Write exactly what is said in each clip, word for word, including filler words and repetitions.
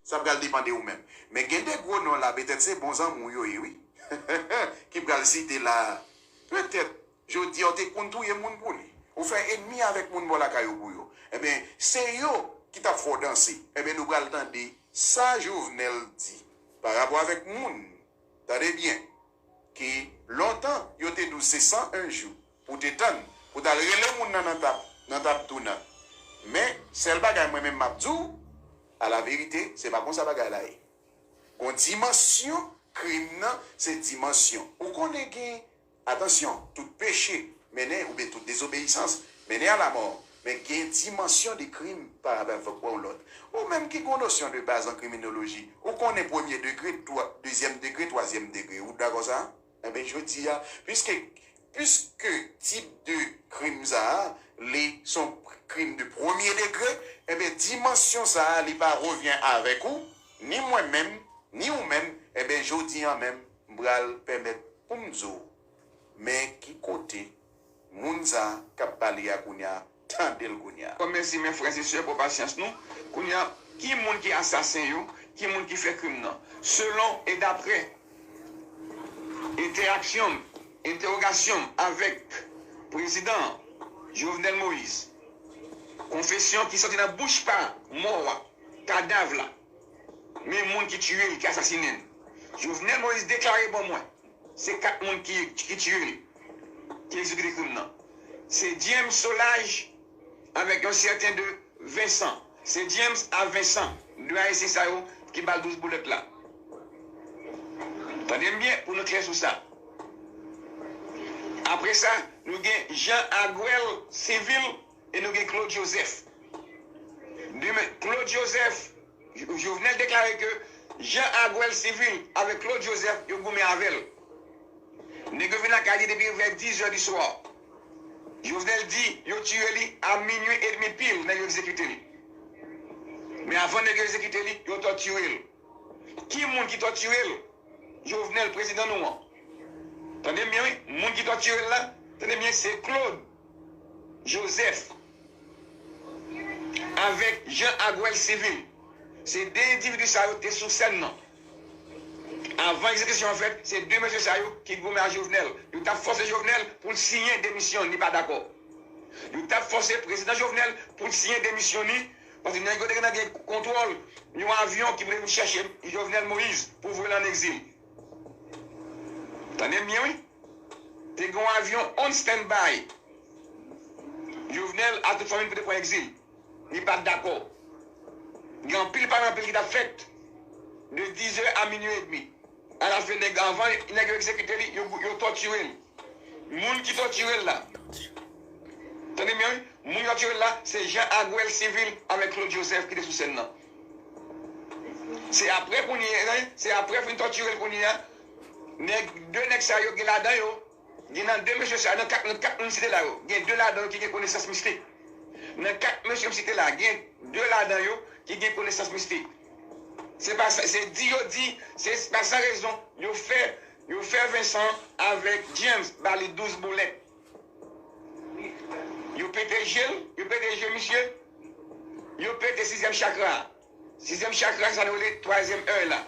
Sa pral depann de ou menm. Men gen de gwo non la, petèt se bon zanmi w yo ye, wi. Ki pral site la. Petèt, jodi a, w te konn touye moun pou li. Ou fè enmi avèk moun bò lakay ou pou yo. Enben, se yo ki t ap fè w danse. Enben, nou pral tande sa Jovenel di pa rapò avèk moun. Tande byen. Ke lontan, yo te di w se san en jou pou te tann, pou t al rele moun nan nan tab, nan tab tounan. Men, sèl bagay mwen menm m ap di w, alaverite, se pa konsa bagay la ye. Gon dimansyon krim nan, se dimansyon. Ou konnen gen, atansyon, tout peche mennen, oubyen tout dezobeyisans mennen a lamò. Men gen dimansyon de krim pa rapò avèk yon lòt. Ou menm ki gon nosyon de baz an kriminoloji, ou konnen premye degre, twa, dezyèm degre, twazyèm degre. Ou dakò sa? Enben, jodi a, piske, piske tip de krim sa a, li se yon krim de premye degre, enben, dimansyon sa a, li pa revyen avèk ou, ni mwen menm, ni ou menm, enben, jodi a menm, m pral pèmèt pou m di w, men ki kote moun sa k ap pale a kounye a, tande l kounye a. Ankò mèsi, men frè e sè, pou pasyans nou. Kounye a, ki moun ki asasen yo? Ki moun ki fè krim nan? Selon e daprè entèaksyon m, entèwogasyon m avèk prezidan Jovenel Moïse, konfesyon ki sòti nan bouch pa mò a, kadav la, men moun ki tiye l, ki asasinen l. Jovenel Moïse deklare ban mwen, se kat moun ki, ki tiye l, ki egzekite krim nan. Se James Solage avèk yon sèten de Vincent. Se James a Vincent, de Ayisyen sa yo ki ba l douz boulèt la. Tande m byen pou nou klè sou sa. Apre sa, nou gen Jean Aguel Civil e nou gen Claude Joseph. Demen, Claude Joseph, Jo-, Jovenel deklare ke Jean Aguel Civil avèk Claude Joseph, yo goumen avè l. Nèg yo vin lakay li depi vè diz è di swa. Jovenel di yo tiye li a minui edmi pil, nèg yo egzekite li. Men avan nèg yo egzekite li, yo tòtire l. Ki moun ki tòtire l? Jovenel, prezidan nou an. Tande m byen, wi. Moun ki tòtire l la, tande m byen, se Claude Joseph avèk Jean Aguel Civil. Se de endividi sa yo te sou sèn nan. Avan egzekisyon an fèt, se de mesye sa yo ki goumen ak Jovenel. Yo t ap fòse Jovenel pou l siyen demisyon, li pa dakò. Yo t ap fòse prezidan Jovenel pou l siyen demisyon li, paske nèg yo te gentan gen kontwòl yon avyon ki pou te vin chèche Jovenel Moïse pou voye l ann egzil. Tande m byen, wi. Te gen yon avyon on standby. Jovenel ak tout fanmi l pou te pran egzil. Li pa t dakò. Gen anpil pale anpil ki t ap fèt de diz è a minui edmi. Alafen, nèg, avan nèg yo egzekite li, yo, yo tòtire l. Moun ki tòtire l la, tande byen, wi, moun ki tòtire l la, se Jean Aguel Civil avèk Claude Joseph ki te sou sèn nan. Se apre kounye a, se apre fin tòtire l kounye a, nèg, de nèg sa yo gen ladan yo, gen nan de mesye sa, nan kat, nan kat moun m site la yo, gen de ladan yo ki gen konesans mistik. Nan kat mesye m site la, gen de ladan yo ki gen konesans mistik. Se pa sa, se di yo di, se pa san rezon, yo fè, yo fè Vincent avèk James ba li douz boulèt. Yo pete je l, yo pete je misye, yo pete sizyèm chakra. Sizyèm chakra, sa nou rele twazyèm è la.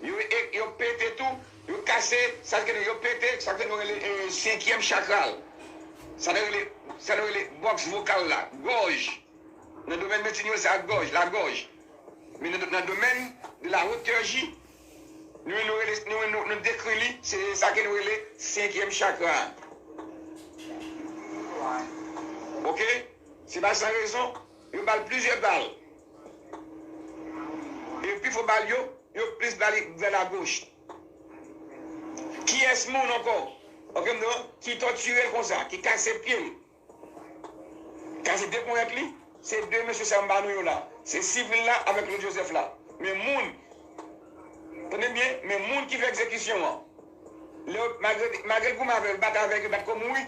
Yo, e, yo pete tou, yo kase, sa ke nou, yo pete, sa ke nou rele, e, senkyèm chakra l. Sa nou rele, sa nou rele bòks vokal la, gòj. Nan domèn medsin yo, se a gòj, lagòj. Men nan, nan domèn de la haute J, nou, nou rele, nou, nou, nou dekri li, se sa ke nou rele senkyèm chakra. Oke? Se pa san rezon, yo ba l plizyè bal. E pi fò bal yo, yo plis ba li vè lagoch. Kiyès moun ankò? Oke, m di w, ki tòtire l konsa, ki kase pye l, kase de ponyèt li, se de mesye sa yo m ba nou yo la. Se Civil la avèk Claude Joseph la. Men moun, tande byen, men moun ki fè egzekisyon an, lè yo, malgre, malgre l goumen avè yo, l batay avèk yo, bat kou mouri.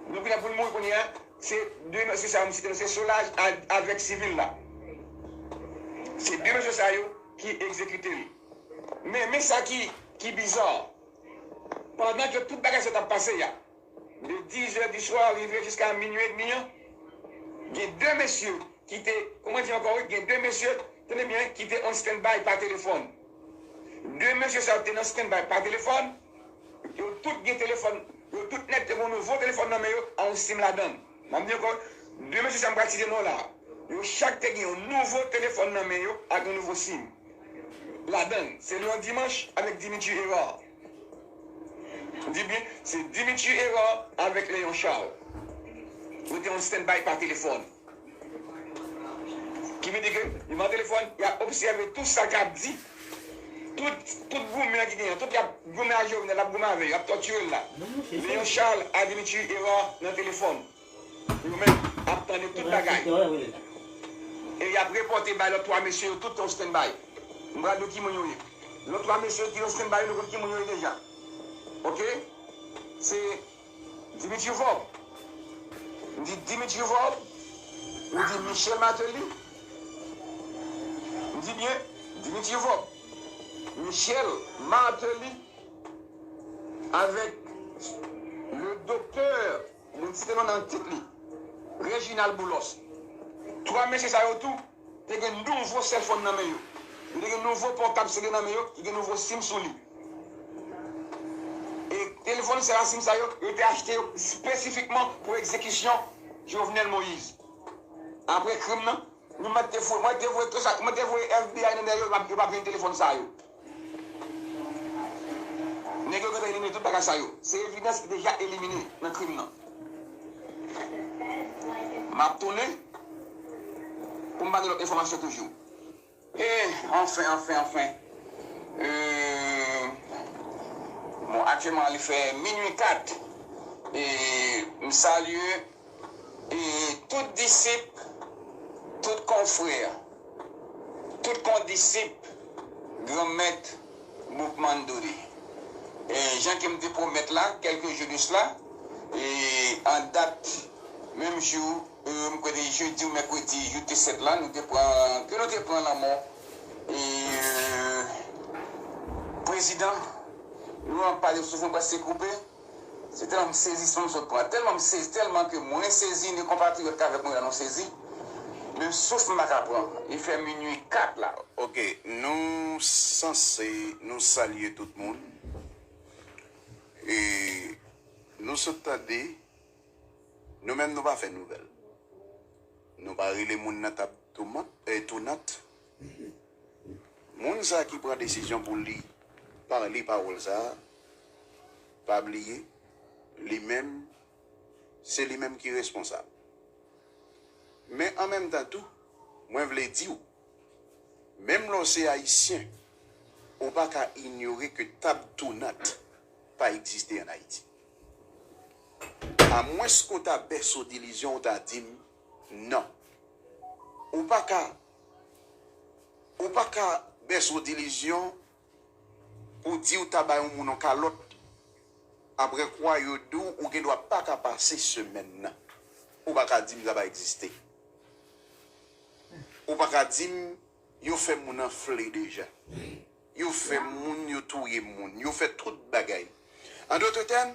Donk, kounye a pou l mouri kounye a, se de mesye sa yo m site, se Solaj a, avèk Civil la. Se de mesye sa yo ki egzekite l. Men, men sa ki, ki biza. Pandan ke tout bagay sa t ap pase a, de diz è di swa rive jiska minui edmi an, gen de mesye ki te, kòman di ankò, wi, gen de mesye Tande byen, ki te on standby pa telefòn. De mesye sa yo te nan standby pa telefòn. Yo tout gen telefòn. Yo tout nèt te gen nouvo telefòn nan men yo, a yon sim ladan l. M ap di ankò, de mesye sa m pral site non la. Yo chak te gen yon nouvo telefòn nan men yo ak yon nouvo sim ladan l. Se Léon Dimanche avèk Dimitri Hérard. M di byen, se Dimitri Hérard avèk Léon Charles. Yo te on standby pa telefòn. Ki vle di ke yo nan telefòn, y ap obsève tout sa k ap di. Tout, tout goumen an ki genyen, tout y ap goumen a Jovenel, y ap goumen avè yo, y ap tòtire l la. Léon Charles a Dimitri Hérard nan telefòn. Yo menm ap tande tout bagay. E y ap repòte bay lòt twa mesye yo tout on standby. M pral di w ki moun yo ye. Lòt twa mesye yo ki on standby yo, nou konn ki moun yo ye deja. Oke? Se Dimitri Vorbe. M di Dimitri Vorbe, ou di Michel Martelly. M di byen, Dimitri Vorbe, Michel Martelly, avèk le doktè, moun site non nan tit li, Reginald Boulos. Twa mesye sa yo tou, te gen nouvo sèlfòn nan men yo. Yo te gen nouvo pòtab sele nan men yo, ki gen nouvo sim sou li. E telefòn sa yo, sim sa yo, yo te achte yo espesifikman pou egzekisyon Jovenel Moïse. Apre krim nan, nou mèt te voye, mwen te voye tout sa, mwen te voye F B I nan dèyè yo, yo pa, yo pa jwenn telefòn sa yo. Nèg yo gentan elimine tout bagay sa yo. Se evidans ki deja elimine nan krim nan. M ap tounen pou m ba nou lòt enfòmasyon toujou. E, anfen, anfen, anfen. E, bon, aktyèlman, li fè minui kat. E, m salye, e, tout disip, tout konfrè, tout kondisip Granmèt Boukman Dooley. E, jan ke m te pwomèt la, kèlke jou de sila, e, an dat menm jou, e, m kwè te jedi ou mèkredi, jou te sèt la, nou te pran, ke nou te pran lanmò, e, prezidan, nou an pale souf nou prèske koupe. Se tèlman m sezi, souf m sot pran. Tèlman m sezi, tèlman ke mwen sezi, ni konpatriyòt k avèk mwen la nou sezi. Menm souf m pa ka pran. Li fè minui kat la. Oke, nou sanse, nou salye tout moun. E nou sot tande, nou menm nou pa fè nouvèl. Nou pa rele moun nan tab toumant, eh, tounant. Moun sa ki pran desizyon pou li pale pawòl sa, pa bliye, li menm, se li menm ki responsab. Men an menm tan tou, mwen vle di w, menm lè w se ayisyen, ou pa ka inyore ke tab tounant pa egziste ann Ayiti. Amwens ke w ta bèse w dilizyon, w ta di m non. Ou pa ka, ou pa ka bèse w dilizyon pou di w ta bay yon moun yon kalòt. Apre kwa yo di w, ou gen dwa pa ka pase semèn nan. Ou pa ka di m sa pa egziste. Ou pa ka di m yo fè moun anfle deja. Yo fè moun, yo touye moun, yo fè tout bagay. An dòt tèm,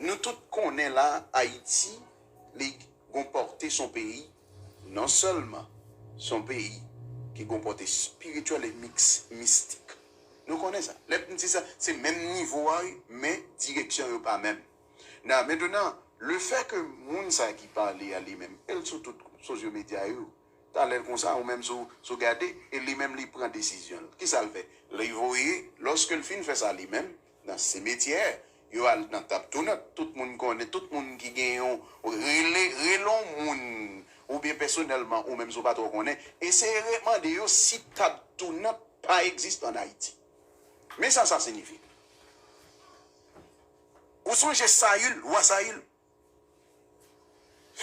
nou tout konnen la, Ayiti, li gon pòte, se yon peyi, non sèlman se yon peyi ki gon pòte espirityèl e miks-, mistik. Nou konnen sa. Lè m di sa, se menm nivo a, wi, men direksyon yo pa menm. Nan, mentnan, lefètke moun sa ki pale a li menm, e l sou tout sosyo medya yo, talè konsa, ou menm si w, si w gade, e li menm li pran desizyon l. Kisa l fè? Li voye, lòske l fin fè sa li menm, nan simetyè, yo al nan tab tounant. Tout moun konnen, tout moun ki gen yon rele, rele yon moun, oubyen pèsonèlman, ou menm si w pa twò konnen, eseye mande yo si tab tounant pa egziste ann Ayiti. Men sa sa siyifi. Ou sonje Sayil, wa Sayil?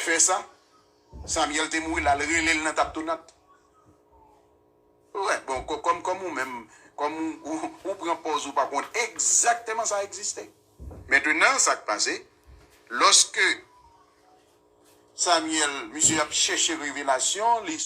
Fè sa, Samyèl te mouri, l al rele l nan tab tounant. Wè, bon, kò-, kòm, kòm ou menm, kòm ou, ou, ou pran pòz ou pa konn egzakteman sa egziste. Mentnan, sa k pase, lòske Samyèl, misye ap chèche revelasyon, li,